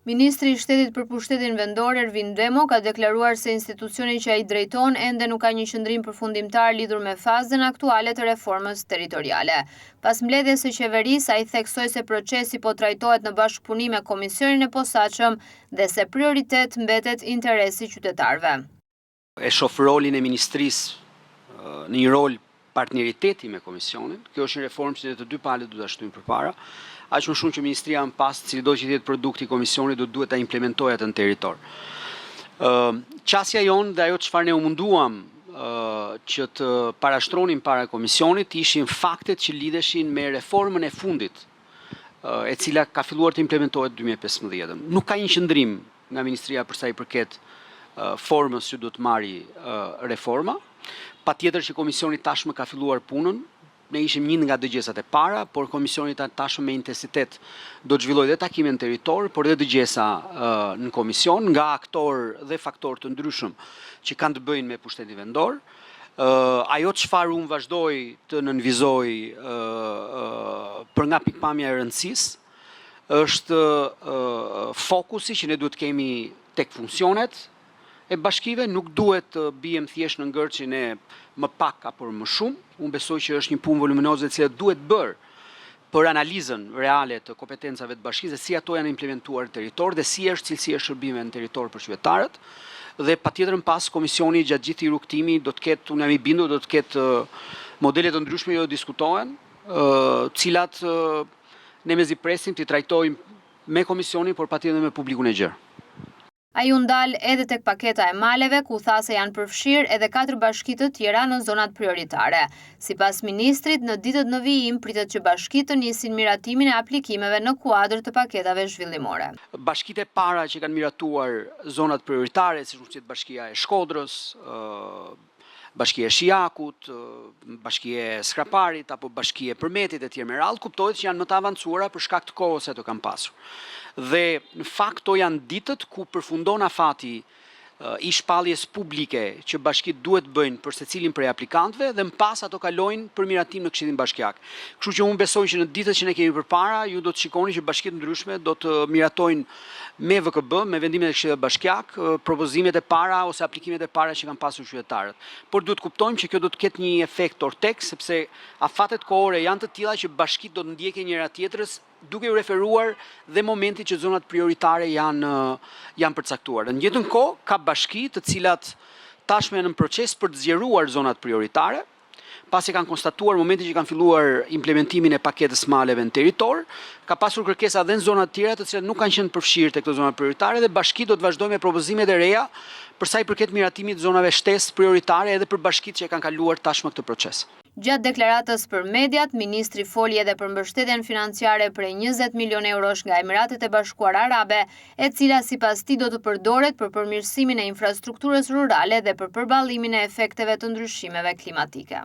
Ministri i Shtetit për Pushtetin Vendor, Ervin Demo, ka deklaruar se institucioni që ai drejton ende nuk ka një qëndrim përfundimtar lidhur me fazën aktuale të reformës territoriale. Pas mbledhjes së qeverisë, ai theksoi se procesi po trajtohet në bashkëpunim me Komisionin e Posaçëm dhe se prioritet mbetet interesi i qytetarëve. E shoh rolin e ministrisë në një rol partneriteti me komisionin. Kjo është një reformë që ne të dy palët duhet ta shtyjmë përpara. Aq më shumë që ministria më pas, cilido që të jetë produkti i komisionit, do të duhet ta implementojë atë në territor. Ë qasja jonë dhe ajo çfarë ne u munduam që të parashtronim para komisionit ishin faktet që lidheshin me reformën e fundit e cila ka filluar të implementohet 2015. Nuk ka një qëndrim nga ministria për sa i përket formës që duhet të marri reforma. Patjetër që komisioni tashmë ka filluar punën, ne ishim një nga dëgjesat e para, por komisioni tashmë me intensitet do të zhvillojë dhe takime në territor, por dhe dëgjesa në komision nga aktorë dhe faktorë të ndryshëm që kanë të bëjnë me pushtetin vendor. Ajo çfarë unë vazhdoj të nënvizoj për nga pikëpamja e rëndësisë, është fokusi që ne duhet të kemi tek funksionet e bashkive, nuk duhet të biem thjesht në ngërçin e më pak apo më shumë. Unë besoj që është një punë voluminoze e cila duhet bërë për analizën reale të kompetencave të bashkisë dhe si ato janë implementuar në territor dhe si është cilësia e shërbimeve në territor për qytetarët. Dhe patjetër më pas komisioni gjatë gjithë këtij rrugëtimi do të ketë, unë jam i bindur, do të ketë modele të ndryshme që do të diskutohen, të cilat Ne mezi presim t'i trajtojmë me komisionin, por patjetër me publikun e gjerë. Ai u ndal edhe tek paketa e maleve, ku tha se janë përfshirë edhe katër bashki të tjera në zonat prioritare. Sipas ministrit, në ditët në vijim pritet që bashkitë të nisin miratimin e aplikimeve në kuadër të paketave zhvillimore. Bashkitë e para që kanë miratuar zonat prioritare, siç mund të jetë bashkia e Shkodrës, Bashkia e Shijakut, Bashkia e Skraparit apo Bashkia e Përmetit e tjerë me radhë, kuptohet që janë më të avancuara për shkak të kohës që ato kanë pasur. Dhe në fakt këto janë ditët ku përfundon afati i shpalljes publike që bashkitë duhet të bëjnë për secilin prej aplikantëve dhe më pas ato kalojnë për miratim në Këshillin Bashkiak. Kështu që unë besoj që në ditët që ne kemi përpara, ju do të shikoni që bashki të ndryshme do të miratojnë me VKB, me vendimet e Këshillit Bashkiak, propozimet e para ose aplikimet e para që kanë pasur qytetarët. Por duhet të kuptojmë që kjo do të ketë një efekt ortek, sepse afatet kohore janë të tilla që bashkitë do të ndjekin njëra tjetrës duke iu referuar dhe momentit që zonat prioritare janë janë përcaktuar. Në të njëjtën kohë ka bashki të cilat tashmë janë në proces për të zgjeruar zonat prioritare, pasi kanë konstatuar në momentin që kanë filluar implementimin e paketës maleve në territor, ka pasur kërkesa dhe në zona të tjera të cilat nuk kanë qenë përfshirë te këto zona prioritare dhe bashkitë do të vazhdojnë me propozimet e reja për sa i përket miratimit të zonave shtesë prioritare edhe për bashkitë që e kanë kaluar tashmë këtë proces. Gjatë deklaratës për mediat, ministri foli edhe për mbështetjen financiare prej 20 milionë eurosh nga Emiratet e Bashkuara Arabe, e cila sipas tij do të përdoret për përmirësimin e infrastrukturës rurale dhe për përballimin e efekteve të ndryshimeve klimatike.